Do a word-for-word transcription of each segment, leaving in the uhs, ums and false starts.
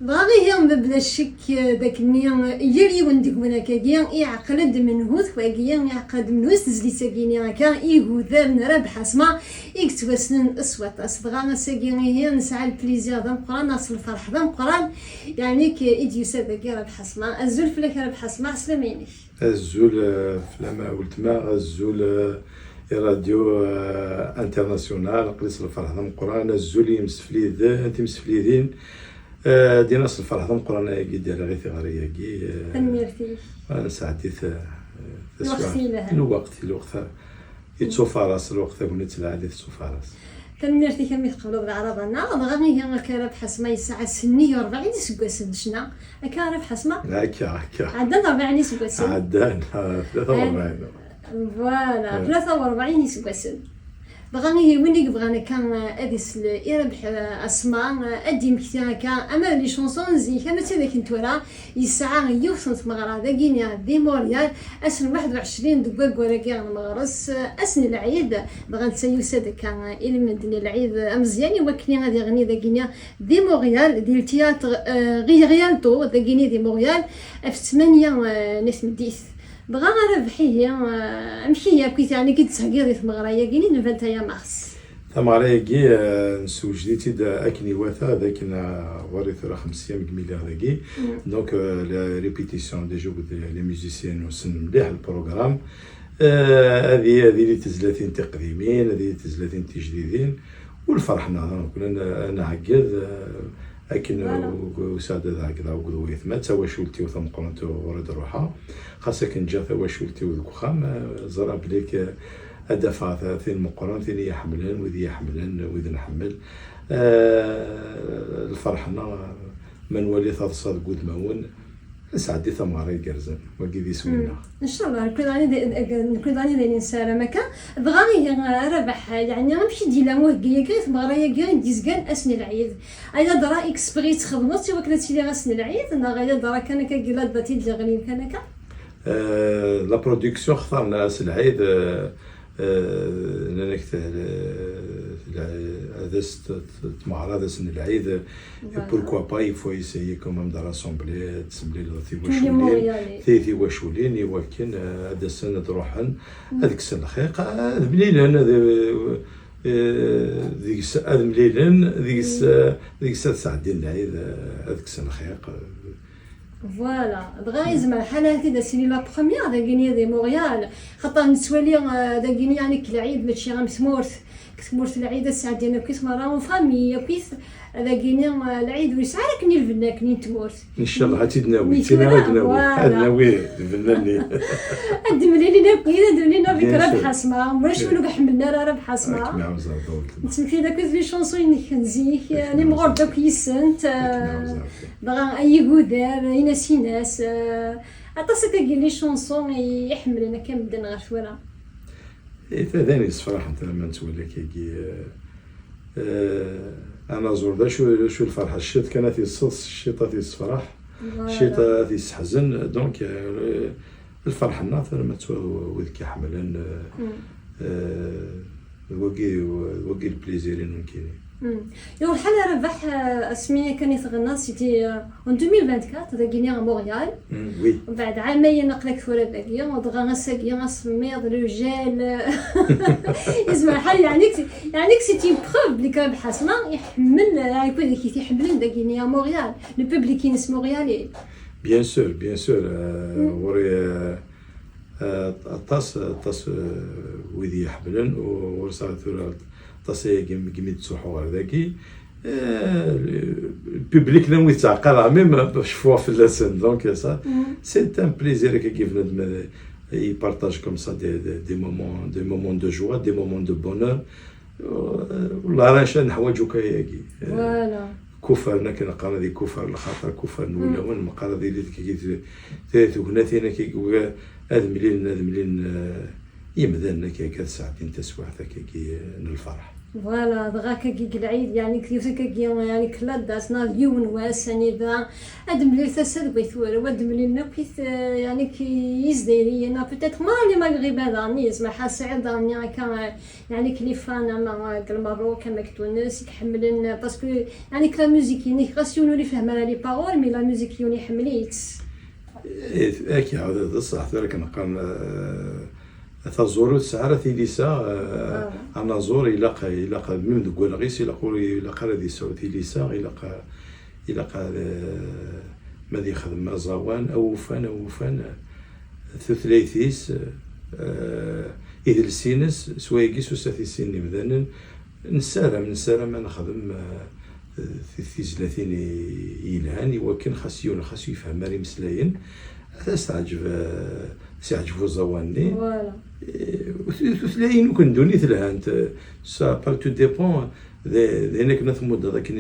Dɣa ihi, mebla ccek, d akken-nni, yal yiwen deg-wen akkagi iɛqel-d menhu-t wagi, iɛqel-d menhu-t tezlit-agi-nni akka, igudar n Rabeḥ Asma, i yettwassnen s waṭas. Dɣa ass-agi ihi nesɛa lplizir d ameqqran, neɣ s lferḥ d ameqqran, yeɛni-k i d-yusa dagi Rabeḥ Asma. Azul fell-ak a Rabeḥ Asma, ɛeslama-inek. Azul, eh, fell-am a weltma, azul, eh, i Radio, eh, International, aql-i s lferḥ d ameqqran, azul i yimsefliden, timseflidin, eh, dina s lferḥ d ameqqran ayagi d-rriɣ i tiɣri-agi, eh, Tanemmirt-ik. Ad nesɛeddi ta-, Lweqt taswiɛt. Yelhan. Lweqt, lweqt, eh, yettufaras, lweqt tagnit lɛali tettufaras. Tanemmirt-ik a mmi tqebleḍ leɛraḍa-nneɣ. Dɣa ihi akka Rabeḥ Asma yesɛa sennig u rebɛin iseggasen n ccna. Akka Rabeḥ Asma? Akka, akka. Ɛeddan rebɛin iseggasen. Ɛeddan, ah, tlata u rebɛin. Voilà, tlata u rebɛin iseggasen. Dɣa ihi win i yebɣan akka, eh, ad isel i Rabeḥ, eh, Asma, eh, ad d-imekti akka, ama d les chansons n zik, ama d tidak n tura, yesɛa yiwet n tmeɣra dagini di Montréal, ass n waḥed u ɛecrin deg waggur-agi n meɣres, ass n lɛid, dɣa netta yusa-d akka i lmend n lɛid ameẓyan i wakken ad iɣni dagini di Montréal, di le théâtre, euh, Ri-, Rialto, dagini di Montréal, ɣef ttmanya, euh, n tmeddit. Dɣa a Rabeḥ ihi, euh, amek ihi akkit yeɛni i d-tettheggiḍ i tmeɣra-yagini n le vingt et un mars? Tameɣra-agi, eh, nessewjed-itt-id akken iwata, d akken, eh, ɣur-i tura xemsa ayyam deg mi lliɣ dagi. Donc, eh, la répétition déjà akked les musiciens nussen mliḥ le programme. Eh, ad i-, ad yili tezlatin tiqdimin, ad yili tezlatin tijdidin. U lferḥ-nneɣ, donc, ad n-, ad nɛegged, eh, akken u-, u-, usaɛd ad ɛeggdeɣ akked wayetma, d tawacult-iw tameqqrant ɣur i d-ruḥeɣ. Xas akken ǧǧiɣ tawacult-iw deg uxxam, eh, ẓriɣ belli k-, ad d-afeɣ ta-, tin meqqren, tin i yi-ḥemmlen, wid i yi-ḥemmlen, wid nḥemmel. Eh, lferḥ-nneɣ, ma nwali taḍsa deg wudmawen, ad nesɛeddi tameɣra igerrzen, wagi d iswi-nneɣ. Ncallah, nekk d ayen d-, nekk d ayen d-, nessaram akka. Dɣa ihi, a Rabeḥ, yeɛni amek i d-yella uheggi-agi i tmeɣra-agi i d-yezgan ass n lɛid? Ay ladra exprès i txedmeḍ i wakken ad tili ass n lɛid, neɣ ay ladra kan akka, la date i d-yeɣlin kan akka? Euh, la production xtarna ass n lɛid, euh, euh, nnan-ak t-, t-, ad as t-, t-, tmeɣra d ass n lɛid, et pourquoi pas, il faut essayer quand même de rassembler, ad tessemlileḍ tiwaculin, ti-, tiwaculin, i wakken, euh, ad d-asen, ad d-ruḥen, ad kksen lxiq, ad mlilen, ad, euh, euh, deg-s ad mlilen, deg-s, euh, deg-s ad sɛeddin lɛid, euh, ad kksen lxiq. Voilà, dɣa yezmer lḥal ad t-id-asili la première dagini di Montréal, xaṭer nettwali, euh, dagini yeɛni deg lɛid mačči am tmurt, deg tmurt lɛid ad sɛeddin akkit merra en famille, akkit dagini, euh, lɛid ur yesɛi ara akken i lbenna akken i n tmurt. Ncallah ad tt-id-nawi, tin ara d-nawi, ad nawi lbenna-nni. Ad d-mlilin akkit, ad d-mlilin avec Rabeḥ Asma, ulac win ur ḥemmlen ara Rabeḥ Asma. Nettmekti-d akkit les chansons-inek n zik, nimɣur-d akk yis-sent. Dɣa ay igudar, inas-inas, eh, aṭas akkagi les chansons i, i ḥemmlen akka medden ɣer tura. Eh, d ayen yessefraḥen tama nettwali akkagi, eh, eh, anaẓur d acu, d acu lferḥ, cciṭ kan ad t-yesseḍs, cciṭ ad t-yessefraḥ, cciṭ ad t-yesseḥzen, donc, eh, lferḥ-nneɣ tama nettwali wid k-iḥemmlen, eh, eh, d wagi, d wagi le plaisir-inu nekkini. Yuɣ lḥal a Rabeḥ, eh, asmi akken i tɣenna, c'était, eh, en deux mille vingt-quatre, dagini à Montréal. Mm, oui. Mbeɛd ɛamayen aql-ak tura dagi, dɣa ass-agi asemmiḍ, le gel. Yezmer lḥal, yeɛni-k, yeɛni-k c'est une preuve belli Rabeḥ Asma iḥemmel, eh, akked i t-iḥemmlen dagini à Montréal. Le public-ines montréalais. Bien sûr, bien sûr, eh, ɣur-i, eh, Eh, aṭas, aṭas, eh, wid i yi-ḥemmlen, u ur sɛiɣ tura aṭas ayagi mi, mi d-ttruḥuɣ ɣer dagi. Eh, le public llan wid ttɛeqqaleɣ, même cfuɣ fell-asen. Donc, ça, c'est un plaisir, akka, i bnadem, eh, i partage comme ça des, des, des moments, des moments de joie, des moments de bonheur. Wallah, rah neḥwaǧ akk ayagi. Voilà. Kufar, akken qqaren, ad ikufar lxaṭer, kufar n wulawen, meqqar ad yili deg-i t-, t-, tegnatin akkagi, ad mlilen, ad mlilen, eh, yimdanen akkagi, ad sɛeddin taswiɛt akkagi, eh, n lferḥ. Voilà, dɣa akkagi deg lɛid, yeɛni, deg yiwet akkagi, yeɛni, deg laddas neɣ d yiwen wass, anida ad d-mlil tasa d way twara, ad d-mlilen akk it, yeɛni, k-, Yizzayriyen, neɣ peut-être merra les Maɣriben daɣen, yezmer ḥa tesɛiḍ daɣen akka, yeɛni, k-, les fans, ama deg Lmerruk, ama deg Tunes, i iḥemmlen, parce que, yeɛni, k-, la musique-inek, ɣas yiwen ur ifehhem ara les paroles, mais la musique yiwen iḥemmel-itt. Eh, akka, d ṣṣeḥ, tura akken qqaren, eh, taẓuri ur tesɛi ara tilisa, eh, anaẓur ilaq, ilaq, même deg walɣis, ilaq ur ilaq ara ad yesɛu tilisa, ilaq, ilaq ad, eh, ma ad yexdem aẓawan, awufan, awufan, eh, tutlayt-is, eh, idles-ines, s wayagi s usat-is sin n yimdanen, Nessaram, nessaram ad nexdem, eh, ti-, tizlatin i-, yelhan, i wakken xas yiwen, xas ur yefhem ara imeslayen, ad as-teɛǧeb, eh, as-yeɛǧeb uẓawan-nni. Voilà. Eh, u tu-, tutlayin akk n ddunit lhant, eh, ça, pas, tout dépend d, d ayen akken ad tmuddeḍ akken,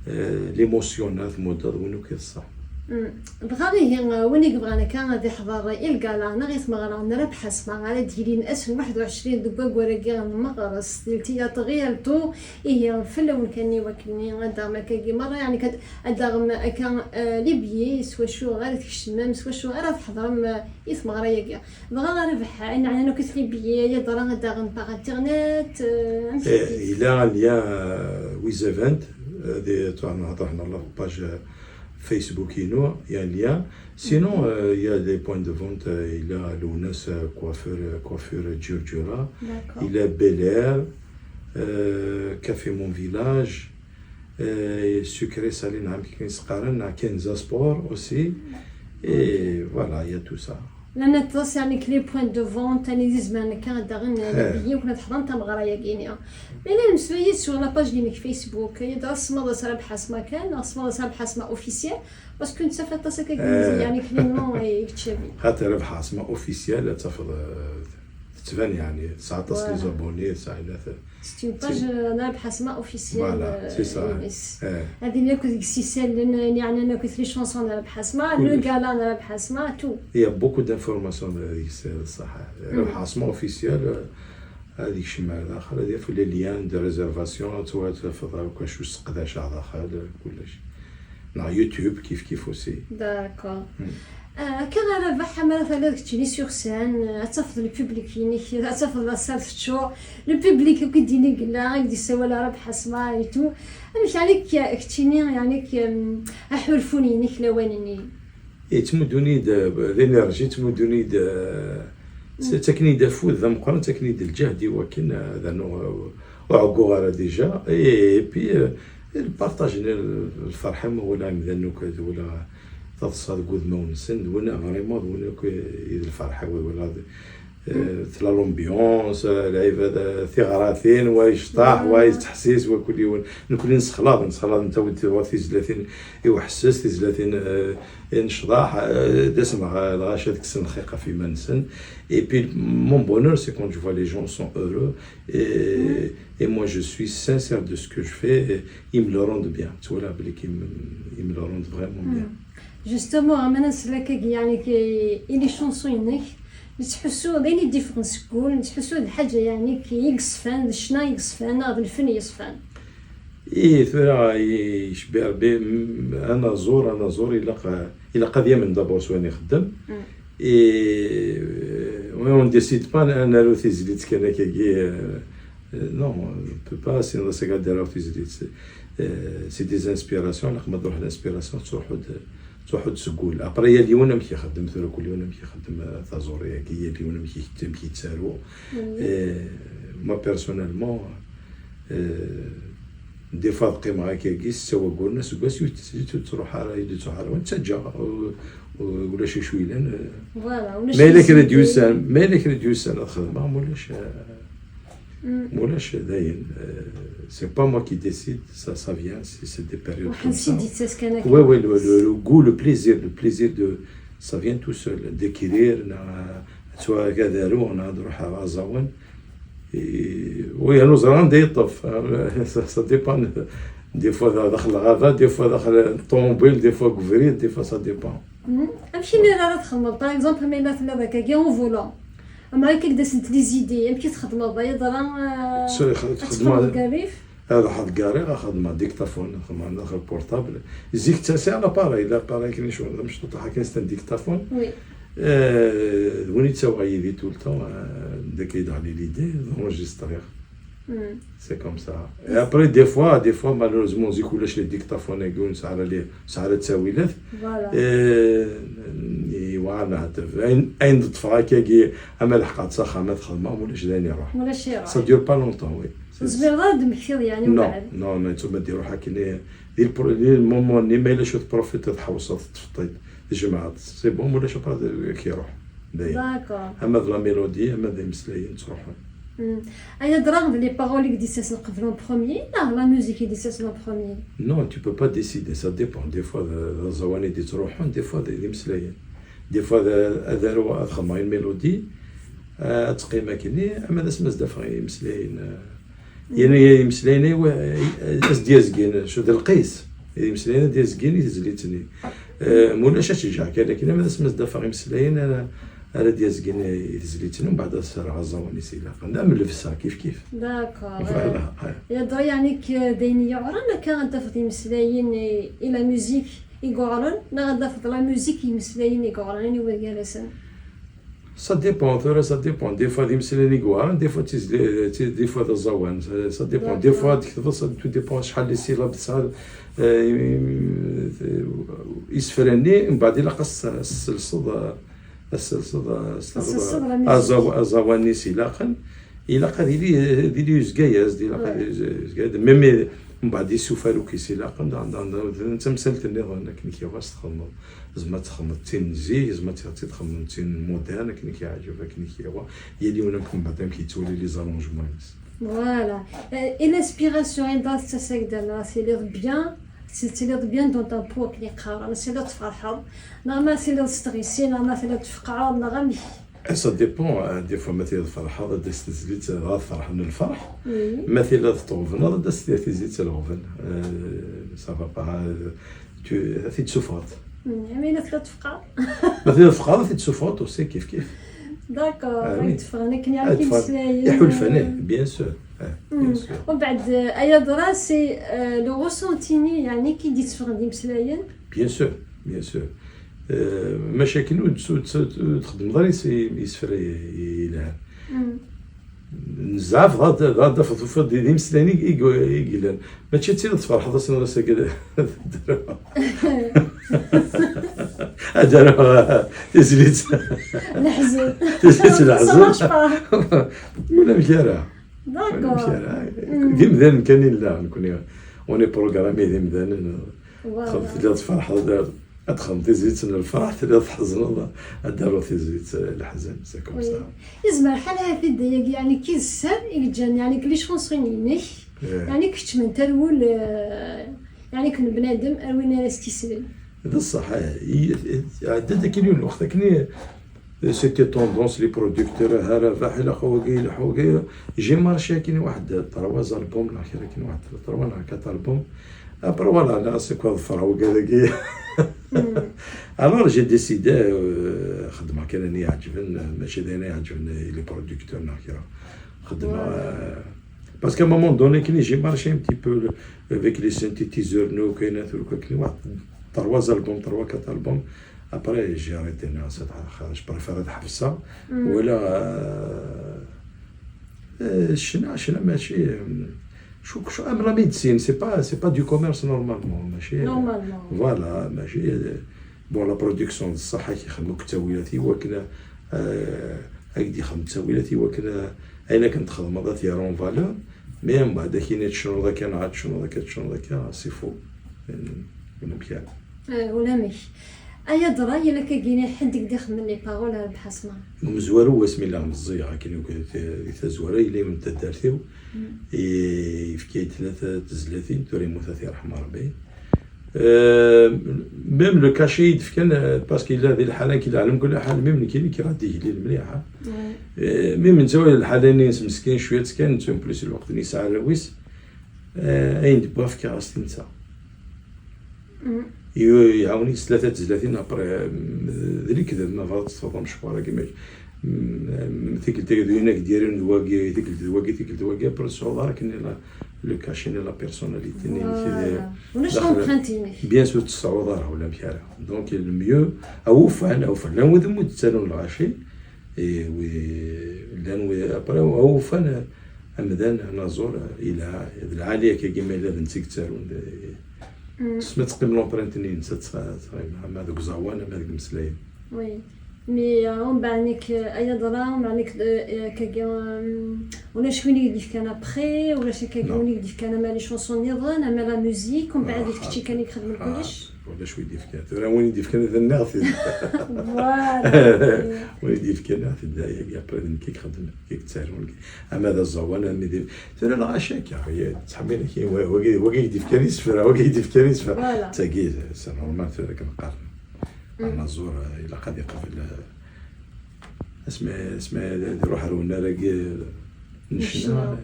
eh, l'émotion ad tmuddeḍ win akk iḍsa. Mm. Dɣa ihi, win i yebɣan akka ad iḥḍer i lgala neɣ i tmeɣra n Rabaḥ Asma ara d-yilin ass n waḥed u ɛecrin deg waggur-agi n meɣres di le théâtre Rialto, ihi fell-awen kan i wakken ad d-taɣem akkagi merra, yeɛni ad, ad d-taɣem akka, eh, les billets, s wacu ara tkecmem, s wacu ara tḥeḍrem, eh, i tmeɣra-agi. Dɣa a Rabaḥ, ayen ɛnan akk les billets, ad d-taɣem par internet, eh, amek akka? Eh, il y a un lien, euh, Wizevent, euh, des, tu vois, on a, on a la page, euh, Facebook-inu, il y a un lien. Sinon, euh, il y a des points de vente, euh, il y a Lounas, euh, coiffeur, euh, coiffure Djurdjura. D'accord. Il y a Bel Air, euh, Café Mon Village, euh, Sucré Salé, نعم, كاين سقارن, كاين Zasport aussi. Et voilà, il y a tout ça. Llan aṭas, yeɛni, les points de vente, anida i zemren akka ad d-aɣen les billets, akken ad ḥeḍren tameɣra-agi-ni. Mais la, nemmeslay-d sur la page-inek Facebook, ad tesmeḍ-as Rabaḥ Asma kan, neɣ tesmeḍ-as Rabaḥ Asma officiel, parce que nettaf aṭas akka, eh, yeɛni, les noms i yettcabi. Xaṭer Rabaḥ Asma officiel, ad tafeḍ, eh, tettban, yeɛni, tesɛa aṭas, voilà, les abonnés, tesɛa, c'est une page, euh, n Rabaḥ Asma officiel, voilà, euh, c'est ça. Ines. Eh. Ad yili akk deg-s isallen, ayen yeɛnan akk les chansons n Rabaḥ Asma, le gala n Rabaḥ Asma, tout. Il y a beaucoup d'informations deg-s, ṣṣeḥ. Rabaḥ Asma officiel, euh, ad yekcem ar daxel, ad yaf les liens de réservation, ad twa-, ad tafeḍ akk acu sseqdaceɣ daxel, kullec. Neɣ YouTube, kif kif aussi. D'accord. Hmm. Ah, akka a Rabaḥ, mi ara taliḍ keččini sur scène, ad tafeḍ le public-inek, ad tafeḍ la salle teččur, le public akk i d-yella, i d-yessawal Rabaḥ Asma et tout. Amek yeɛni k-, keččini, yeɛni k-, mm, aḥulfu-inek lawan-nni? Yettmuddun-iyi-d, eh, l'énergie, ttmuddun-iyi-d, eh, tt-, ttaken-iyi-d afud d ameqqran, ttaken-iyi-d lǧehd i wakken, eh, ad rnuɣ, eh, ur ɛegguɣ ara déjà. Et, et puis, eh, le partage, eh, lferḥ-im, wala imdanen akk, wala taḍsa deg wudmawen-nsen, d win vraiment, d win akk i d lferḥ-iw, wala d, eh, tella l'ambiance, eh, lɛibad, eh, tiɣratin, wa yecṭeḥ, wa yettḥessis, wa kul yiwen. Nekni nessexlaḍ, nessexlaḍ, ntawi-d tizlatin i uḥesses, tizlatin, eh, i necḍaḥ, eh, d asmeɣ, eh, lɣaci ad kksen lxiq ɣef yiman-nsen. Et puis, mon bonheur, c'est quand je vois les gens sont heureux. Et, et moi, je suis sincère de ce que je fais. Et ils me le rendent bien. Tu vois, là, ils me, ils me le rendent vraiment bien. Justement, ma nsel akkagi, yeɛni, k-, i les chansons-inek, nettḥussu d ayen i d-iffɣen seg wul, nettḥussu d lḥaǧa, yeɛni, k-, i yeṣfan, d ccna i yeṣfan, neɣ d lfen yeṣfan. Ih, tura, i-, icebbi Rebbi, m-, anaẓur, anaẓur, ilaq, ilaq ad yamen d'abord s wayen ixeddem. Et, euh, on décide pas ad naru tizlit kan akkagi, euh, euh, non, on peut pas, sinon c'est gardé la tizlit. C'est, euh, c'est des inspirations, ilaq ma d-truḥ l'inspiration, tettruḥu-d, tettruḥu-d seg wul. Après, yal yiwen amek ixeddem, tura kul yiwen amek ixeddem, euh, taẓuri-agi, yal yiwen amek ixeddem, amek yettaru. Et moi, personnellement, euh, des fois, qqimeɣ akkagi, setta wagguren, aseggas, ur tt-, ur tt-, ttruḥ ara, ur d-ttruḥ ara, ur ttaǧǧaɣ, u-, u-, ulac acu yellan, euh, voilà, ulac ma yella kra d-yusan, ma yella kra d-yusan ad xedmeɣ, ma ulac, euh, ma ulac, dayen, euh, c'est pas moi qui décide, ça, ça vient, c'est, c'est des périodes comme ça. Waḥed s-d-yettas kan akka. Ouais, ouais, le, le, le goût, le plaisir, le plaisir de, ça vient tout seul, d'écrire, neɣ, euh, ad aruɣ, neɣ ad ruḥeɣ aẓawan. Et, oui, yernu ẓriɣ anda yeṭṭef. Ça, ça dépend. Des fois, d-, daxel lɣaba, des fois, daxel ṭṭumubil, des fois, deg ubrid, des fois, ça dépend. Mhm. Amek imir ara txedmeḍ? Par exemple, ma yella telliḍ akkagi en volant. Amek akka i d-asent les idées? Amek i txedmeḍ? Ay ḍra, eh, ad txedmeḍ deg rrif? Ad ḥeḍ gari, ad xedmeɣ dictaphone, ad xedmeɣ daxel portable. Zik ttasiɣ l'appareil, l'appareil akken icɣel d amecṭuṭ akken, c'est un dictaphone. Oui. Eh, d win i ttawaɣ yid-i tout le temps, eh, d akka i d-ɣli l'idée, d enregistriɣ. C'est comme ça. Et après, des fois, des fois, malheureusement, zik ulac les dictaphones-agi, ur nesɛi ara les, nesɛi ara ttawilat. Voilà. Eh, yewɛer leɛtab. Ayen, ayen d-ṭṭfeɣ akkagi, ama leḥqeɣ-tt s axxam, ad xedmeɣ, ulac d ayen iruḥ. Ulac iruḥ. Ça dure pas longtemps, oui. Ur tezmireḍ ara ad d-temmektiḍ, yeɛni, non, mbeɛd? Non, non, yettuma ad iruḥ akken i, di lpro-, di le moment-ni, ma yella cwiṭ profit ad tḥewṣeḍ, teṭṭfeḍ-t-id, tjemɛeḍ-t. C'est bon, ma ulac après, ad k-iruḥ. Dayen. D'accord. Ama d la mélodie, ama d imeslayen ttruḥun. Hmm. Ay ḍra, d les paroles i k-d-yettasen qbel en premier, neɣ la musique i d-yettasen en premier? Non, tu peux pas décider, ça dépend. Des fois, d, d aẓawan i d-yettruḥun, des fois, d, d imeslayen. Des fois, d, ad aruɣ, ad xedmeɣ une mélodie, eh, ad teqqim akkenni, ama d asmi ad s-d-afeɣ imeslayen, eh, Yani, imeslayen-iw, eh, ad s-d-yazgin, cu d lqis. Imeslayen ad d-yazgin i tezlit-nni. Eh, mulac ad tt-ǧǧeɣ kan akken, ama d asmi ad s-d-afeɣ imeslayen ara, ara d-yazgin i tezlit-nni, mbeɛd ad serreɣ aẓawan-is ilaqen. Am llebsa, kif kif. D'accord. Voilà. Yeḍra yeɛni-k d ayen yuɛren akka ad d-tafeḍ imeslayen i, i la musique i yuɛren, neɣ ad d-tafeḍ la musique i imeslayen i yuɛren, anwa gar-asen? Ça dépend, tura, ça dépend. Des fois, d imeslayen i yuɛren, des fois, d tizli-, d ti-, des fois, d aẓawan. Ça, ça dépend. Des fois, ad d-tektebeḍ, ça, tout dépend acḥal les syllabes tesɛiḍ, eh, isefra-nni, mbeɛd ilaq ad s-, ad s-tselseḍ, eh, ad s-tselseḍ, eh, ad s-taruḍ, eh, aẓaw-, aẓawan-is ilaqen. Ilaq ad yili, ad yili yezga-yas-d, ilaq ad yili yezga-d. Même, mbeɛd isufaruk-is ilaqen, d, d, d, d tamsalt nniḍen, akken i k-yuɣ ad s-txedmeḍ. Tzemreḍ ad txedmeḍ d tin n zik, tzemreḍ ad tt-txedmeḍ d tin moderne, akken i k-yeɛǧeb, akken i k-yehwa. Yal yiwen amek mbeɛd amek yettwali les arrangements-ines. Voilà. Euh, et l'inspiration, anda tettas-ak-d, neɣ tiliḍ bien, t-, tiliḍ bien dans ta peau, akken i qqaren, tiliḍ tferḥeḍ, neɣ ma tiliḍ stressé, neɣ ma tiliḍ tfeqɛeḍ, neɣ amek? Eh, ça dépend, hein. Des fois, ma tiliḍ tferḥeḍ, ad d-tas tezlit, dɣa tferḥeḍ n lferḥ. Oui. Ma tiliḍ tɣebneḍ, ad d-tas tezlit n lɣebn. Euh, ça va pas, euh, tu, ad t-id-tessufɣeḍ. Mm, ma yella tella tfeqɛeḍ. Ma tella tfeqɛeḍ, ad t-id-tessufɣeḍ aussi, kif kif. D'accord, ah, oui. Ad d-ffɣen akken yeɛni ad d-ffɣen imeslayen. Iḥulfan, eh, bien sûr. Eh, bien sûr. Mbeɛd, eh, ay ḍra, c'est, euh, le ressenti-nni, yeɛni, i k-id-itteffɣen d imeslayen. Bien sûr, bien sûr. Eh, maca akken ur d-, ur d-, ur txeddmeḍ ara is-, isefra yelhan. Mm. Nezɛaf, dɣa, dɣa d-tafeḍ, tufiḍ d, d imeslayen i, i, i yellan. Mačči d tin ad tferḥeḍ, ass-nni, ass-agi ad d-aruɣ, ad d-aruɣ tizlit. Leḥzen. Tizlit n leḥzen. Ça marche pas. Ulamek ara. D'accord. Ulamek ara. Mm. D imdanen kan i nella, nekkni. On est programmé d imdanen. Voilà. Telliḍ tferḥeḍ, ad txedmeḍ tizlit n lferḥ, telliḍ tḥezneḍ, ad d-taruḍ tizlit n leḥzen, c'est comme ça. Oui. Yezmer lḥal ahat d ayagi, yeɛni, ki d sser i yeǧǧan, yeɛni, deg les chansons-inek, eh, yeɛni, keččment ar wul, eh, yeɛni, n bnadem, ar win ara s-t-islen. D ṣṣeḥ, eh, i-, i-, iɛedda-d akken yiwen lweqt, akken i, c'était tendance, les producteurs, ah, Rabaḥ, ilaq wagi, ilaq wagi. J'ai marché akken i waḥed trois albums, neɣ kra akken i waḥed trois neɣ quatre albums. Après, voilà, là, c'est quoi, ḍefreɣ wagi dagi. Mm. Alors, j'ai décidé, euh, xedmeɣ kan ayen i iɛeǧben, mačči d ayen i iɛeǧben les producteurs neɣ kra. Xedmeɣ, voilà, euh, parce qu'à un moment donné, kni, j'ai marché un petit peu le, avec les synthétiseurs, nous, kayna, tout le, kni, wa, trois albums, trois, quatre albums. Après, j'ai arrêté, non, c'est, je préfère ad ḥebseɣ. Mm. Wala, euh, euh, ccna, ccna mačči, euh, Cukk, cukk, am la médecine, c'est pas, c'est pas du commerce normalement, mačči. Normalement. Voilà, mačči, euh, bon, la production d ṣṣeḥ, ad k-ixdem akk ttawilat i wakken, euh, ad k-d-ixdem ttawilat i wakken, euh, ayen akken txedmeḍ ad t-yerr en valeur, mais mbeɛd ad k-yini tecnuḍ akka neɣ ad tecnuḍ akka, tecnuḍ akka, c'est faux. Euh, ulamek ara. Eh, ulamek. Ay ḍra, yella kagini ḥedd i k-d-ixedmen les paroles a Rabaḥ Asma? Deg umezwaru, wasmi lliɣ meẓẓiyeɣ akken akk di, di tazwara, yella yiwen n taddart-iw, mm, i, yefka-yi-d tlata tezlatin, tura yemmut ad t-yerḥem Rebbi. Euh, même le cachet i d-fkan, euh, parce que yella di lḥala, ki leɛlem kul ḥal, même nekkini kra d-iglil mliḥ, hein. Ouais. Euh, même netta lḥala-nni-ines meskin, cwiṭ kan, netta en plus lweqt-nni yesɛa arraw-is, euh, ayen d-wwiɣ fkiɣ-as-t i netta. Mm. Yu-, iɛawen-iyi s tlata tezlatin, après, mm, d lekdeb, ma bɣiḍ ad teṭṭfeḍ amecwar-agi, ma, mm, tikkelt-agi d win ak d-yerren d wagi, tikkelt d wagi, tikkelt d wagi, après ur tesɛuḍ ara akken la, le cachet ni la personnalité-nni. Voilà. Ulac l'empreinte-inek. Bien sûr, ur tesɛuḍ ara ulamek ara. Donc, le mieux, awufan, awufan. Llan wid umi d-ttarun lɣaci, et wi, llan wi, après, awufan, amdan, anaẓur, yelha, d lɛali akkagi ma yella d netta i yettarun, d, mm, tessma teqqim l'empreinte-nni-ines, ad tɣ-, tɣim, ama deg uẓawan, ama deg imeslayen. Oui. Mais, euh, umbeɛd nekk, euh, ay aḍra, umbeɛd nekk, euh, euh, kagi, euh, ulac win i k-d-yefkan après, ulac kagi win i k-d-yefkan ama les chansons nniḍen, ama la musique, umbeɛd d kečči kan i ixedmen kullec? Ulac win i d-yefkan. Tura win i d-yefkan, ad nniɣ-t-id. Voilà. Win i d-yefkan, ad nniɣ-t-id, ayagi, après d nekk i ixedmen, i yettarun, ama d aẓawan, ama d, tura lɣaci akka, ttḥemmil-ak, wa-, wagi, wagi i k-d-yefkan isefra, wagi i k-d-yefkan isefra. Voilà. D tagi, c'est normal, tura akken qqaren. Anaẓur, eh, ilaq ad iqbel, eh, asmi, asmi ad iruḥ ar unnar-agi n ccna,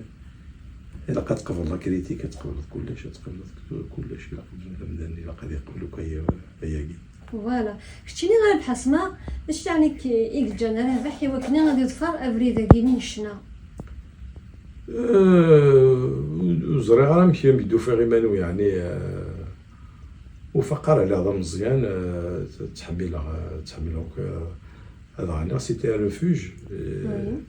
ilaq ad tqebleḍ la critique, ad tqebleḍ kullec, ad tqebleḍ kullec, ilaq amdan, ilaq ad iqbel akk aya, ayagi. Voilà. Keččini a Rabaḥ Asma, d acu yeɛni k-, i yeǧǧan Rabaḥ i wakken ad iḍfer abrid-agi-nni n ccna? Eh, ur ẓriɣ ara amek i m-d-ufiɣ iman-iw, yeɛni, eh, ur faqeɣ ara lliɣ d ameẓyan, eh, ttḥemmileɣ, eh, ttḥemmileɣ akk, eh, ad ɣenniɣ, c'était un refuge. Euh,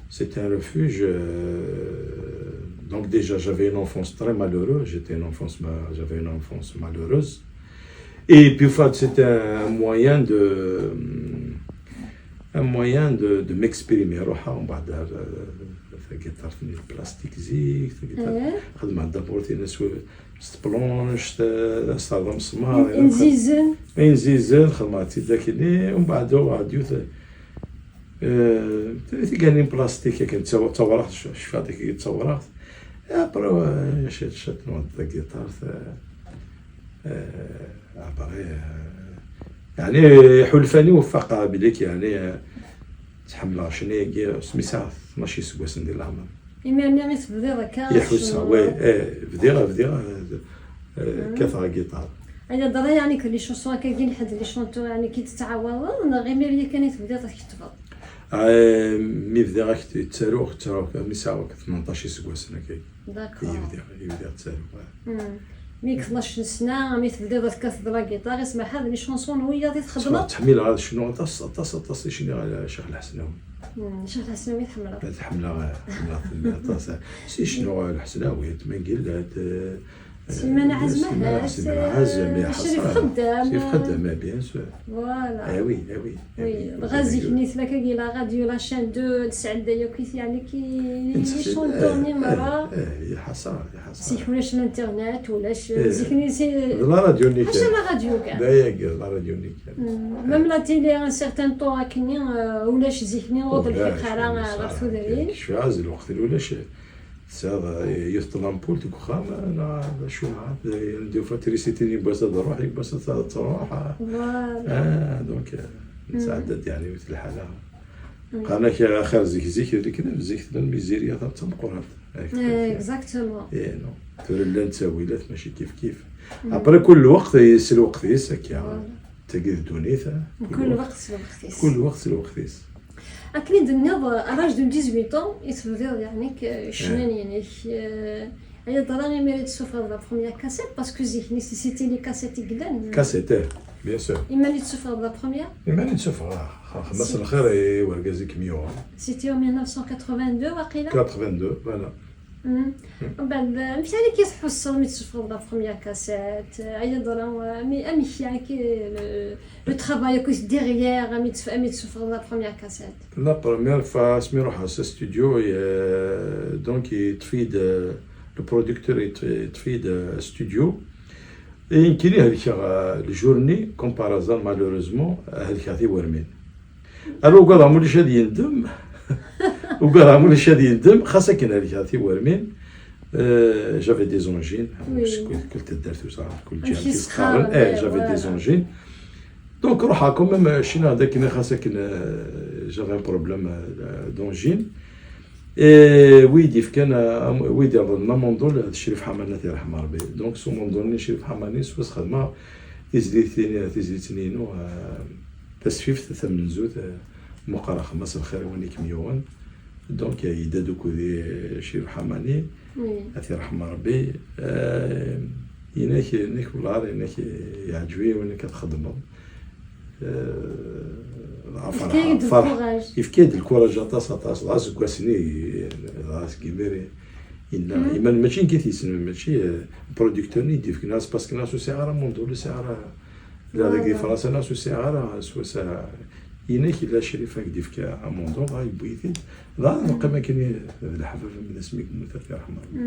c'était un refuge. Euh, donc déjà, j'avais une enfance très malheureuse. J'étais une enfance ma-, j'avais une enfance malheureuse. Et puis, en fait, c'était un moyen de, un moyen de, de m'exprimer. Ruḥeɣ, umbeɛd, euh, tagiṭart-nni n plastik zik, tagiṭart, xedmeɣ d'abord tin s, s tplonjt, s, s tɛeḍ amesmar, inzizen. Inzizen, xedmeɣ-tt-id akkenni, umbeɛd uɣeɣ-d yiwet, euh, tiganni n plastik akken, d taw-, d tawraɣt, c-, cfiɣ-d akkagi d tawraɣt. Et après, euh, ciṭ, ciṭ, nweḍ tagiṭart, euh, euh, après, euh, yeɛni, iḥulfan-iw faqeɣ belli k-, yeɛni, euh, ttḥemmleɣ ccna-agi, asmi sɛiɣ tnac iseggasen di leɛmer. Imir-nni i tebdiḍ akka? Iḥuss-, ccna. Oui, eh, bdiɣ, bdiɣ, eh, eh, kkateɣ agiṭar. Ay aḍra, yeɛni que les chansons akkagi n ḥedd, les chanteurs, yeɛni ki tettɛawadeḍ, neɣ imir yakan i tebdiḍ tkettbeḍ? Eh, mi bdiɣ ak-, ttaruɣ, ttaruɣ, mi sɛiɣ akk tmenṭac iseggasen akkagi. D'accord. I bdiɣ, i bdiɣ ttaruɣ, eh. Mm. Mi deg tnac n sna, mi tebdiḍ ad tekkateḍ la guitare, ismaḥ ad les chansons n wiyaḍ i txedmeḍ? Ttḥemmileɣ ad cnuɣ aṭas, aṭas, aṭas i cniɣ ala Ccix Lḥesnawi. Mm, Ccix Lḥesnawi tḥemmleḍ? Ḥemmleɣ, ḥemmleɣ aṭas. Si cnuɣ Lḥesnawi, Tmengillat, eh, Simana Ɛazem, Simana Ɛazem, eh, Crif Xeddam. Crif Xeddam, eh, bien sûr. Voilà. Eh oui, eh oui, eh oui. Dɣa zik-nni tella kagi la radio, la chaîne deux, nesɛedda yakk-it, yeɛni ki, les chanteurs-nni merra. Eh, eh, eh, ya ḥasra, ya ḥasra. Zik ulac l'internet, ulac, eh, zik-nni si, la radio-nni kan. Ḥaca la radio kan. D ayagi, la radio-nni kan. Mm, même la télé, un certain temps akkenni, euh, ulac zik-nni, ur d-lḥiq ara, euh, ɣer tudrin. Kecfi ɛaz lweqt-nni ulac. Tesɛiḍ, eh, yiwet n lampult deg uxxam, neɣ d acu, neɣ d, des fois trisiti-nni yiwwas ad d-tṛuḥ, yiwwas ad d-tṛuḥ. Voilà. Ah, donc, eh, nesɛedda-d, yeɛni, yiwet lḥala. Mm. Qqaren-ak axir zik, zik, lekdeb, zik tella lmizirya d tameqqrant. Eh, exactement. Eh, non. Tura llan ttawilat, mačči kif kif. Mm. Après, kul lweqt, eh, s lweqt-is, akka. Voilà. Tagi d ddunit, eh, kul lweqt s lweqt-is. Kul lweqt s lweqt-is. Akken i d-tenniḍ, à l'âge de dix-huit ans i tebdiḍ, yeɛni, k-, ccna-inek, eh, ay aḍra imir i d-tessufɣeḍ la première cassette, parce que zik-nni si, c'était les cassettes i yellan. Cassette, eh, bien sûr. Iman i d-tessufɣeḍ la première? Iman i d-ssufɣeɣ, xedmeɣ-as lxir i wergaz i kem-yuɣen. C'était en mille neuf cent quatre-vingt-deux, waqila? Quatre-vingt-deux, voilà. Mm. Mbeɛd, amek ara k-tḥusseḍ mi tessufɣeḍ la première cassette? Ay aḍra, mi, amek, yeɛni, le, le travail akk derrière, mi tf-, mi tessufɣeḍ la première cassette? La première fois, asmi ruḥeɣ s studio, euh, donc, yeṭṭef-iyi-d, euh, le producteur, yeṭṭef-, yeṭṭef-iyi-d, euh, studio. Et nekkini helkeɣ, euh, le jour-nni, comme par hasard, malheureusement, helkeɣ tiwermin. Alors, ugadeɣ mulac ad yendem. Ugadeɣ mulac ad yendem, xas akken helkeɣ tiwermin. Euh, j'avais des angines. Oui. Parce que kul taddart, tout ça, kul ǧiha. Amek i s-qqaren, eh, j'avais des angines. Donc, ruḥeɣ quand même, euh, ccna d akken, xas akken, euh, j'avais un problème, euh, d'angine. Et wi d-yefkan, euh, am-, wi d-yerḍen amundul d Crif Ḥamani, ad t-yerḥem Rebbi. Donc, s umundul-nni n Crif Ḥamani, swaswa xedmeɣ tizlit-nni, tizlit-nni-inu, euh, tasfift tamenzut, euh, Muqar axxam-as lxir i win i kem-yuɣen. Donc, yedda-d ukudi Crif Ḥamani, ad t-yerḥem Rebbi. Eh, inak, inak wellah, inak yeɛǧeb-iyi win akka txedmeḍ. Eh, dɣa ferḥeɣ, ferḥeɣ. Yefka-yi-d lkuraj aṭas, aṭas. Dɣa seg wass-nni, dɣa seg imir, yella, iman mačči nekk i t-yessnen, mačči, eh, producteur-nni i d-yefken, c'est parce que neɣ ur sɛiɣ ara Mondo, ur sɛiɣ ara, la deg di Fransa neɣ ur sɛiɣ ara, s wass-a, inak yella Crif ad k-d-yefk Mondo, dɣa yewwi-t-id. Dɣa neqqim akken d leḥbab, am d asmi yemmut, ad t-yerḥem Rebbi.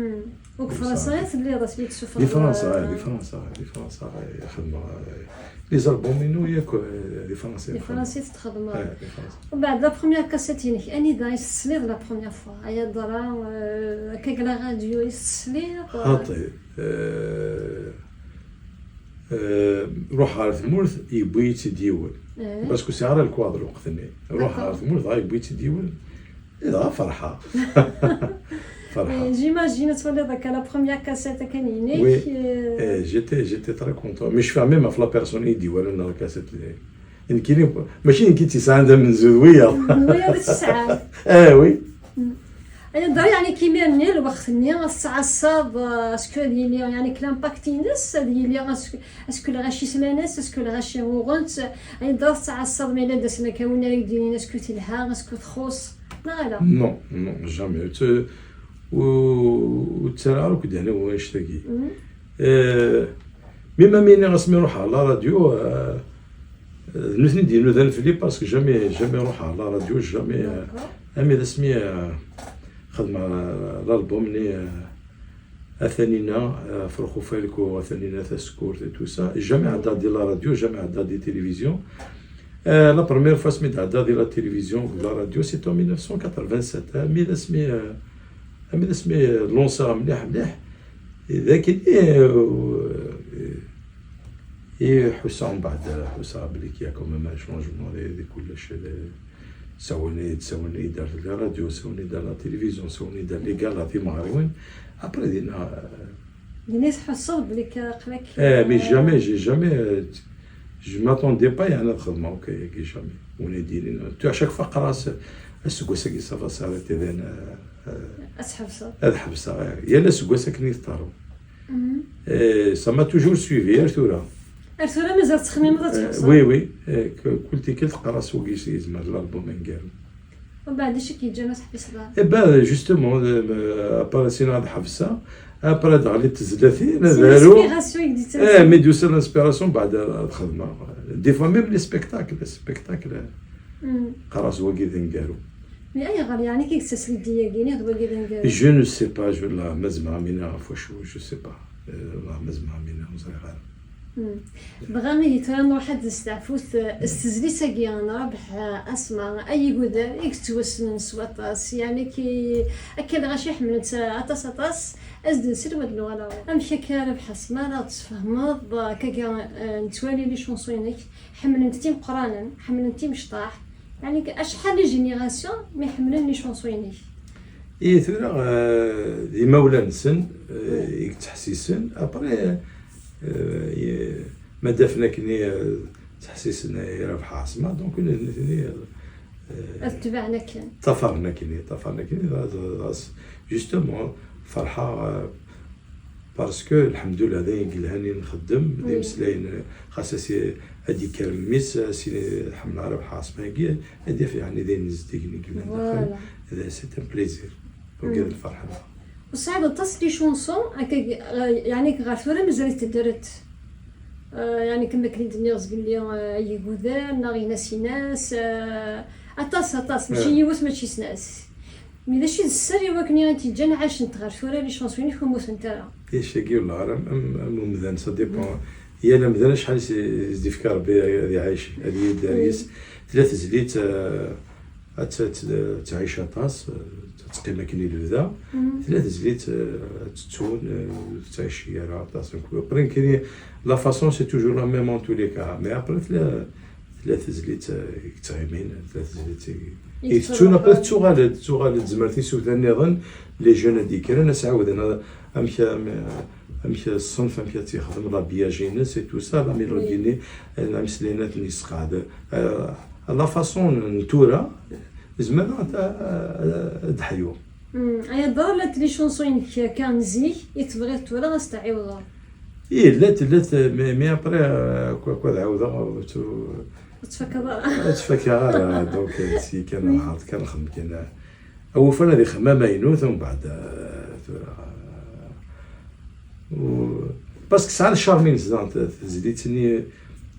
Deg Fransa i telliḍ asmi d-tessufɣeḍ? Di Fransa, eh, di Fransa, di Fransa, eh, xedmeɣ, eh, les albums-inu yakk, eh, di Fransa. Di Fransa i t-txedmeḍ. Eh, di Fransa. Umbeɛd, la première cassette-inek, anida i s-tesliḍ la première fois? Ay adra, eh, akka deg la radio i s-tesliḍ? Xaṭi, eh, eh, ruḥ ɣer tmurt, yewwi-yi-tt-id yiwen. Parce que sɛiɣ ara lekwaɣeḍ lweqt-nni. Ruḥ ɣer tmurt, dɣa yewwi-yi-tt-id yiwen. Dɣa ferḥeɣ. Ferḥeɣ. Eh, j'imagine ad twaliḍ akka la première cassette akka-inek. Oui. Eh, j'étais, j'étais très content. Mais je fais même ɣef la personne i d-iwalan la cassette. Nekkini, mačči nekk i tt-yesɛan, d amenzu d wiyaḍ. D wiyaḍ i tt-yesɛan. Eh, oui. Ay adra, yeɛni kimiren-nni, lweqt-nni, ad tettɛassaḍ, eh, est-ce que ad yili, yeɛni, l'impact-ines, ad yili, est-ce que, est-ce que lɣaci slan-as, est-ce que lɣaci uɣen-tt, ay adra tettɛassaḍ, ma yella d-asen akka win ara k-d-yinin, est-ce que telha, est-ce que txuṣṣ, neɣ ala? Non, non, jamais. Ur tt-, ur, ur ttarraɣ ara akk ddehn i wanect-agi. Eh, mi ma mi-nni asmi ruḥeɣ la radio, eh, d nutni d-inudan fell-i, parce que jamais, jamais ruḥeɣ la radio, jamais, eh, armi d asmi, eh, xedmeɣ, eh, l'album-nni, eh, A Tanina, eh, Ferxu Falku, A Tanina Tasekkurt et tout ça. Jamais ɛeddaɣ di la radio, jamais ɛeddaɣ di télévision. Eh, la première fois asmi d-ɛeddaɣ di la télévision, di la radio, c'était en mille neuf cent quatre-vingt-sept. Armi d asmi, eh, armi d asmi, eh, lanceɣ mliḥ, mliḥ. D akken i, i ḥusseɣ mbeɛd, ḥusseɣ belli il y a quand même un changement di, di kullec. Sawlen-iyi-d, sawlen-iyi-d ar la radio, sawlen-iyi-d ar la télévision, sawlen-iyi-d ar les galas timeɣriwin. Après, dinna, eh, dinna i tḥusseḍ belli aql-ak, eh, mais jamais, j'ai jamais, eh, je m'attendais pas, yeɛni, ad xedmeɣ akk ayagi, jamais. Win i d-yinin, tu, à chaque fois qqareɣ-as, aseggas-agi, ça va s'arrêter, dayen, eh, eh, ad tḥebseḍ. Ad ḥebseɣ, eh. Yal aseggas akken i teṭṭareḍ. Eh, ça m'a toujours suivi, ar tura. Ar tura mazal tettxemmimeḍ ad tḥebseḍ? Oui, oui. Eh, k-, kul tikkelt qqareɣ-as wagi yezmer l'album aneggaru. Umbeɛd, d acu i k-yeǧǧan ur teḥbiseḍ ara? Eh ben, justement, eh, à part sin ad ḥebseɣ, après ad ɣlint tezlatin, ad aruɣ. C'est l'inspiration i k-d-yettasen. Eh, mi d-yusa l'inspiration, mbeɛd ad xedmeɣ. Des fois, même les spectacles, les spectacles, qqareɣ-as wagi d aneggaru. Mais ayɣer, yeɛni, i k-d-tettas l'idée-agi, niɣ d wagi d aneggaru? Je ne sais pas, je, la, ma zemreɣ ad m-iniɣ ɣef wacu, je sais pas. Eh, la, ma zemreɣ ad m-iniɣ, ur ẓriɣ ara. Dɣa ihi tura nruḥ ad nesteɛfu s, s tezlit-agi n Rabeḥ Asma, Ay igudar i yettwassnen s waṭas, yeɛni ki, akka lɣaci ḥemmlen-tt aṭas, aṭas, ad s-d-nsel ma d-nuɣal ar ɣur-s. Amek akka a Rabeḥ Asma ara ɣ-d-tesfehmeḍ, akkagi, eh, nettwali les chansons-inek, ḥemmlen-t imeqqranen, ḥemmlen-t imecṭaḥ, yeɛni acḥal les générations mi ḥemmlen les chansons-inek? I tura, eh, d imawlan-nsen, eh, i yettḥessisen. Après, eh, i-, ma d-afen akkenni, eh, ttḥessisen i Rabeḥ Asma, donc, nitni, eh, ad tebɛen akken. Ṭṭafaren akkenni, ṭṭafaren akkenni, d, d, d, justement, ferḥeɣ, eh, parce que, lḥemdullah, d ayen yelhan i nxeddem, d imeslayen, xas as-, ad d-yekker mmi-s, as-yini ḥemmleɣ Rabeḥ Asma-agi, ad yaf, yeɛni, d ayen zeddigen i yellan daxel. Voilà. D, c'est un plaisir. Wagi d lferḥ-nneɣ. Tesɛiḍ aṭas n les chansons, akka, eh, yeɛni ɣer tura mazal-it ddret. Eh, yeɛni, kemma akken i d-nniɣ zgelli, eh, Ay igudar, neɣ Inas Inas, eh, aṭas, aṭas, mačči yiwet, mačči snat. Mi d acu i d sser i wakken i ɣ-t-yeǧǧan ɛacent ɣer tura les chansons-inek ur mmutent ara? Icagi, wallah, am, am, am umdan, ça dépend. Yal amdan acḥal i s-, i s-d-yefka Rebbi ad iɛic, ad yedder yis. Tella tezlit, eh, ad t-, ad t-, ad tɛic aṭas, eh, ad teqqim akken i lebda. Tella tezlit, eh, ad tettun, eh, ur tettɛici ara aṭas. Donc, après, nekkini, la façon, c'est toujours la même en tous les cas. Mais après, tella, tella tezlit, eh, i yettɣimin, tella tezlit i, i tettun, après tettuɣal-d, tettuɣal-d, tzemret i isuta nniḍen, les jeunes ad d-yekkren, ad s-ɛawden, ad, amek, am-, amek ṣṣenf, amek ad tt-yexdem, l'habillage-ines et tout ça, la mélodie-nni, eh, ameslay-nni ad ten-yesqeɛd. Eh, la façon n tura, zemreɣ ad, ad, ad ḥyuɣ. Hmm, ay ddar, llant les chansons-inek kan n zik i tebɣiḍ tura ad s-tɛiwdeḍ? Ih, llant, llant, mais, mais après, euh, quoi, quoi, ad ɛawdeɣ, euh, tu- Ur ttfakaḍ ara. Ur ttfakaɣ ara, donc, euh, si kan nɛerḍ kan, nxeddem kan, euh, awufan ad ixemmem amaynut, umbeɛd, euh, tura, euh, u-, parce que tesɛa le charme-ines, donc, tezlit-nni,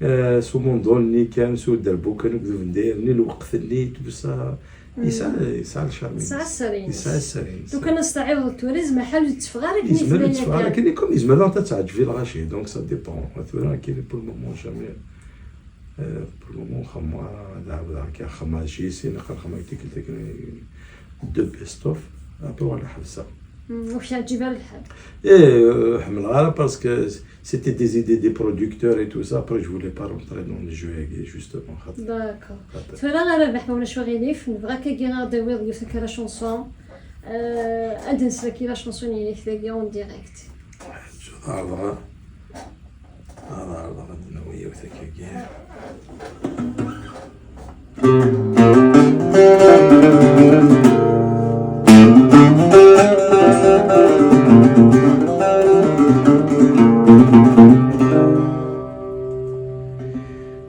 euh, s umundul-nni kan, s uderbukan akked ubendayer-nni, lweqt-nni, tout ça, yesɛa, yesɛa le charme-ines. Yesɛa sser-ines. Yesɛa sser-ines. Lukan ad s-taɛiwdeḍ tura, yezmer ḥal ur tetteffeɣ ara akken i tella yakan. Yezmer ur tetteffeɣ ara akken, comme yezmer daɣ ad teɛǧeb i lɣaci, donc ça dépend. Tura, akken, pour le moment, jamais. Euh, pour le moment, xemma, ad ɛawdeɣ akka, xemma, j'ai essayé, naqal xemma, tikkelt akken, deux best-of, après, wala ḥebseɣ. Hmm, ur k-yeɛǧib ara lḥal? Eh, euh, ḥemmleɣ ara parce que c'était des idées des producteurs et tout ça, après, je voulais pas rentrer dans le jeu, justement. D'accord. Tura a Rabaḥ, ma ulac aɣilif, nebɣa akkagi ad d-tawiḍ yiwet akka la chanson. Euh, ad d-nsel akkagi la chanson-inek tagi en direct. Ɛerḍeɣ, ɛerḍeɣ ad d-nawi yiwet akkagi.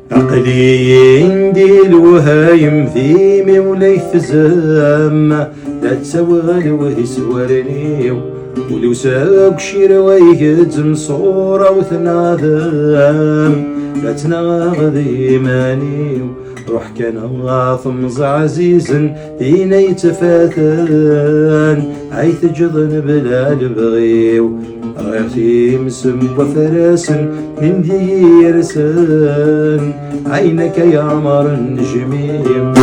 Aql-iyi-n di lewhayem, d imi-w la itezam, la ttawiɣ lewhi s warraw-iw, ul-iw seg ucirwa igezzem ṣṣura-w tnadem, la ttnaɣeɣ d iman-iw, ruḥ kan a temẓi ɛzizen, din ay ttfaten, ay teǧǧeḍ mebla lebɣi-w. Rɣiɣ times n wafrasen, min deg-i yersen, ɛinak ay aɛmar n nejmim.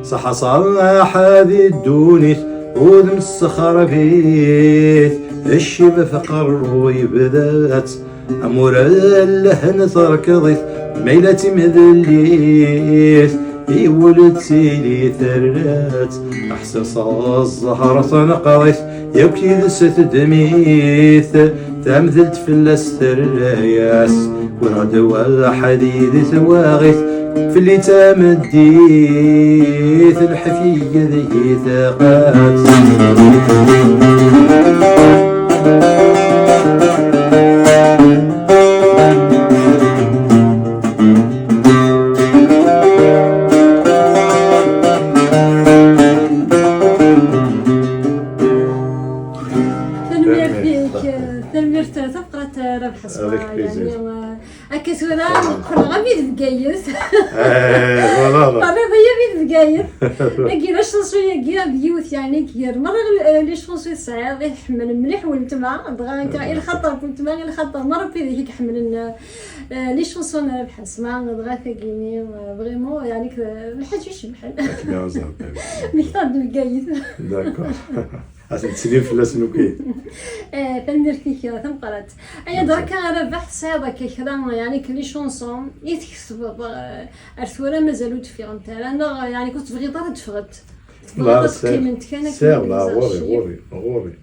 Ṣaḥa ṣaḥa di ddunit, udem tessexreb-it, ccib ɣef uqerru yebda-tt, amur lehn terkeḍ-it, ma yella d timedlit, i wul d tili terra-tt, aḥsiṣ ẓẓher tanqeḍ-it, yakk yid-s teddem-it, tamdelt fell-as terra-yas, walaɣ-d waḥdi di twaɣit, fell-i d tameddit, lḥif-iyi deg-i taqat. Tanemmirt-ik, tanemmirt tameqqrant a Rabaḥ Ṣṣber. Avec plaisir. Yeɛni, euh, akka tura qqleɣ am i d Bgayet. Eh, voilà, voilà. Terriḍ-iyi am i d Bgayet. Agi la chanson-agi d yiwet, yeɛni, gar merra, euh, les chansons i tesɛiḍ i tḥemmel mliḥ weltma, dɣa akka i lxaṭer n weltma, i lxaṭer merra wid i k-iḥemmlen, euh, les chansons n Rabaḥ Asma, dɣa tagini, euh, vraiment, yeɛni, k-, lḥaǧa icebḥen. Akken i ɛuzzeɣ. Mmektaɣ-d Bgayet. D'accord. Ad ten-teslim fell-asen, ok. Eh, tanemmirt-ik tameqqrant. Aya d akka a Rabaḥ, tesɛiḍ akka kra, yeɛni, que les chansons i tkesbeḍ, eh, ar tura mazal ur d-ffiɣent ara, neɣ, yeɛni, ur tebɣiḍ ara ad ffɣent? Tebɣiḍ ad qqiment kan akken sɛiɣ, la, ɣur-i, ɣur-i, ɣur-i.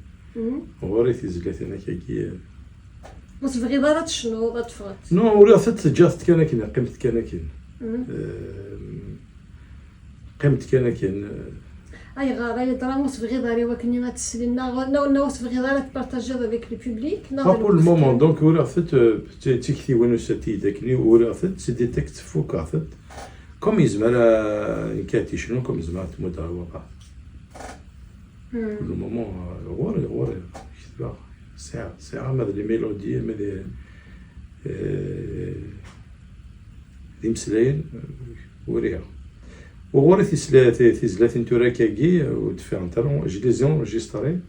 Mhm. Ɣur-i tizlatin akkagi. Ur tebɣiḍ ara ad tecnuḍ, ad teffɣeḍ? Non, uriɣ-tent, ǧǧiɣ-tent kan akken, qqiment kan akken. Mhm. Eh, qqiment kan akken. Ayɣer, ay ddra, ur tebɣiḍ ara i wakken ad teslin, neɣ, neɣ, neɣ ur tebɣiḍ ara ad tpartajiḍ avec le public, neɣ? Pas pour le moment, donc uriɣ-tent, euh, d tiktiwin usaid-id akken uriɣ-tent, c'est des textes, fukeɣ-tent. Comme yezmer, euh, nekk ad t-icnu, comme yezmer ad t-muddeɣ i wabeɛḍ. Hmm. Pour le moment, euh, ɣur-i, ɣur-i, ketbeɣ, sɛiɣ, sɛiɣ ama d les mélodies, ama d, euh, d imeslayen, euh, uriɣ. Uɣur-i tisla-, ti-, tizlatin tura akkagi, ur d-ffiɣent ara, je les ai enregistrées,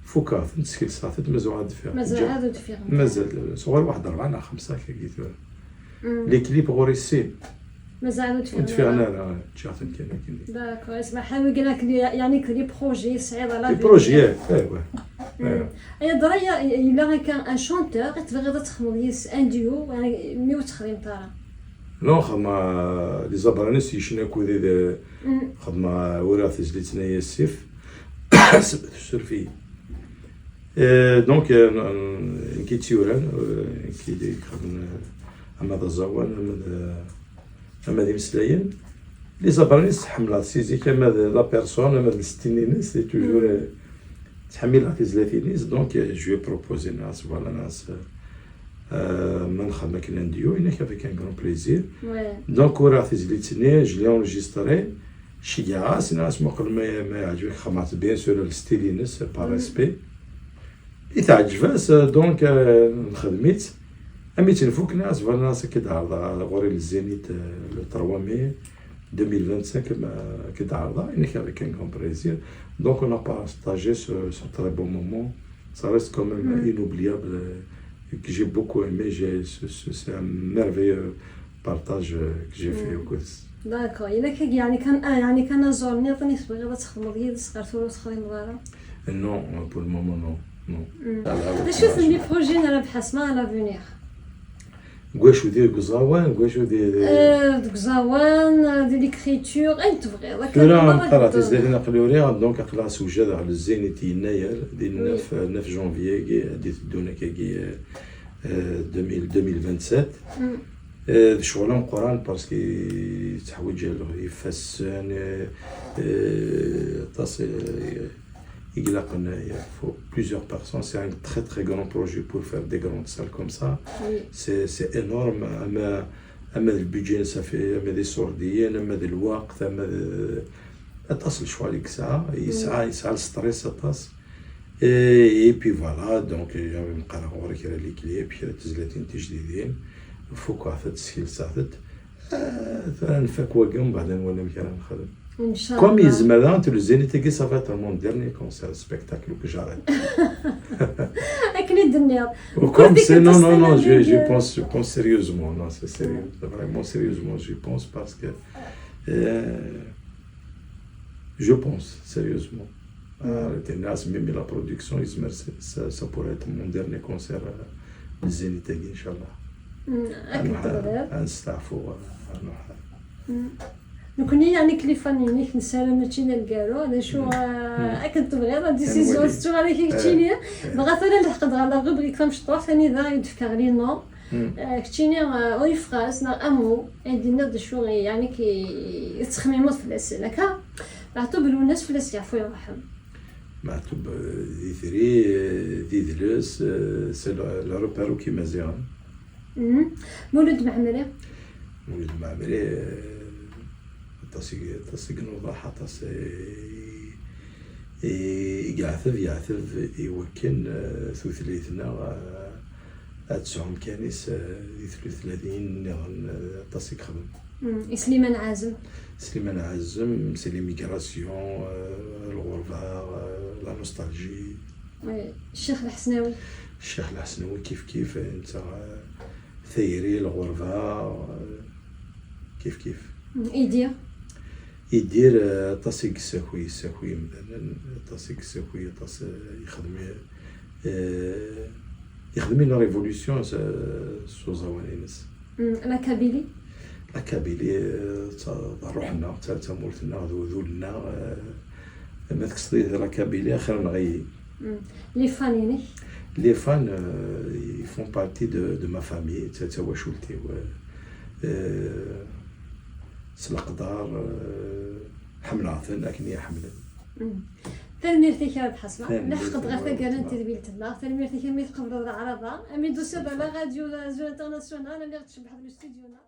fukeɣ-tent, skelseɣ-tent, mazal ad d-ffiɣent. Mazal ad d-ffiɣent. Mazal, sɣur waḥed rebɛa neɣ xemsa akkagi tura. Mm. Les clips ɣur-i sin. Mazal ur d-ffiɣen ara. Ur d-ffiɣen ara, ǧǧiɣ-ten kan akken. D'accord, isma ḥawi kan akken, yeɛni, que les projets tesɛiḍ à l'avenir. Les projets, eh, ouais. Mm. Eh. Ay ddra, yella akka un chanteur i tebɣiḍ ad texdmeḍ yis-s un duo, yeɛni, mi ur texdimeḍ ara? Non, xedmeɣ, euh, les Abranis yecna akked-i d, xedmeɣ, euh, uriɣ tizlit-nni Yasif. Surfi. Euh, donc, euh, n-, n-, nekk i tt-yuran, euh, nekk i d-ixedmen, euh, ama d aẓawan, ama d, ama d imeslayen. Les Abranis ḥemmleɣ si zik, ama d la personne, ama d le style-ines, c'est toujours, euh, ttḥemmileɣ tizlatin-is, donc, euh, je lui ai proposé, nniɣ-as, voilà, nniɣ-as, euh, euh, ma nxeddem akken un duo, yenna-k avec un grand plaisir. Ouais. Donc, uriɣ tizlit-nni, je l'ai enregistrée, ceggɛeɣ-as, nniɣ-as, muqel ma, ma yeɛǧeb-ak, xedmeɣ-tt bien sûr le style-ines, par respect. I teɛǧeb-as, euh, donc, euh, nxedm-itt. Ami tt-nfuk, nniɣ-as, voilà, nniɣ-as, ad k-id-ɛerḍeɣ ɣur-i le Zénith, euh, le trois mai deux mille vingt-cinq, ma, ad k-id-ɛerḍeɣ, yenna-k avec un grand plaisir. Donc, on a partagé ce, ce très beau moment. Ça reste quand même inoubliable, euh, que j'ai beaucoup aimé. J'ai, ce, ce, c'est un merveilleux partage, euh, que j'ai fait au cours. D'accord. Yenna-k, yeɛni kan, ah, yeɛni kan aẓur nniḍen i tebɣiḍ ad txedmeḍ yid-s, ɣer tura ur texdimeḍ ara? Non, pour le moment, non. Non. D acu-ten les projets n Rabeḥ Asma à l'avenir? Deg wacu, di, deg uẓawan, deg wacu, di, di... Euh, deg uẓawan, euh, di l'écriture, ayen tebɣiḍ. Tura, meqqar tizlatin aql-i uriɣ, donc aql-aɣ sewjadeɣ le Zénith yennayer, di neuf, euh, neuf janvier-agi, ad d-iteddun akkagi, euh, euh, deux mille, deux mille vingt-sept. Euh, d ccɣel ameqqran, parce que yettḥwiǧ ifassen, euh, euh, aṭas, euh, i ilaqen, euh, faut plusieurs personnes. C'est un très, très grand projet pour faire des grandes salles comme ça. Oui. C'est, c'est énorme. Ama, ama d le budget, ça fait, ama d iṣurdiyen, ama d lweqt, ama d, aṭas n lecɣal i yesɛa. Yesɛa, yesɛa le stress aṭas. Et, et puis voilà, donc, euh, meqqar ɣur-i kra les clips, kra tizlatin tijdidin. Fukeɣ-tent, skelseɣ-tent. Ah, tura nfak wagi, umbeɛd ad nwali amek ara nexdem. Inchallah. Comme yezmer daɣen, le Zénith-agi, ça va être mon dernier concert, spectacle, que j'arrête. Akken i d-tenniḍ. Comme c'est, non, non, non, je, je pense, je pense sérieusement, non, c'est sérieux, c'est vraiment sérieusement, je pense, parce que, euh, je pense sérieusement. Ah, tenniḍ-as, même la production, yezmer, ça, ça pourrait être mon dernier concert, euh, le Zénith-agi, inchallah. Mm, akken tebɣiḍ. Ad nesteɛfu, euh, ad nruḥ. Mm. Nekkni, yeɛni, les fans-inek nessaram mačči d aneggaru, d acu, euh, akken tebɣiḍ, la décision tettuɣal-ak i keččini. Dɣa tura nleḥq-d ɣer la rubrique tamecṭuḥt, anida i d-fkeɣ les noms. Euh, keččini, euh, Oyefras neɣ Amu, ay d-tenniḍ d acu, yeɛni, i tettxemmimeḍ fell-asen, akka? Meɛtub Lwennas, fell-as yeɛfu yerḥem. Meɛtub, euh, d itri, euh, d idles, euh, c'est le, le repère n Imaziɣen. Mhm. Mulud Mɛemmri? Mulud Mɛemmri, euh, aṭas i, aṭas i inuḍeḥ, aṭas i, i, i yeɛteb, yeɛteb i wakken, euh, tutlayt-nneɣ, euh, ad tesɛu amkan-is, euh, di tutlayin nniḍen, euh, aṭas i yexdem. Mm, i Sliman Ɛazem? Sliman Ɛazem, c'est l'immigration, euh, lɣerba, euh, la nostalgie. Oui, Ccix Lḥesnawi? Ccix Lḥesnawi kif kif, netta, euh, tayri, lɣerba, euh, kif kif. Mm, Idir? Idir, euh, aṭas i yessaki, yessaki imdanen, aṭas i yessaki, aṭas, euh, yexdem, euh, yexdem une révolution s, s uẓawan-ines. Mm, la Kabylie? La Kabylie, euh, d ta-, d ṛṛuḥ-nneɣ, d ta-, d tamurt-nneɣ, d udul-nneɣ, euh, ma tekkseḍ-iyi la Kabylie, axir neɣ-iyi. Mm. Les fans-inek? Les fans, euh, ils font partie de, de ma famille, d ta-, d tawacult-iw, euh, euh, s leqder, euh, ḥemmleɣ-ten akken i yi-ḥemmlen. Mm. Tanemmirt-ik a Rabeḥ Asma. Tanemmirt-ik. Lḥeqq-d ɣer taggara n tedwilt-nneɣ. Tanemmirt-ik imi tqebleḍ leɛraḍa, imi d-tusiḍ ɣer la radio, la radio internationale, imi ɣ-tcebḥeḍ le studio-nneɣ.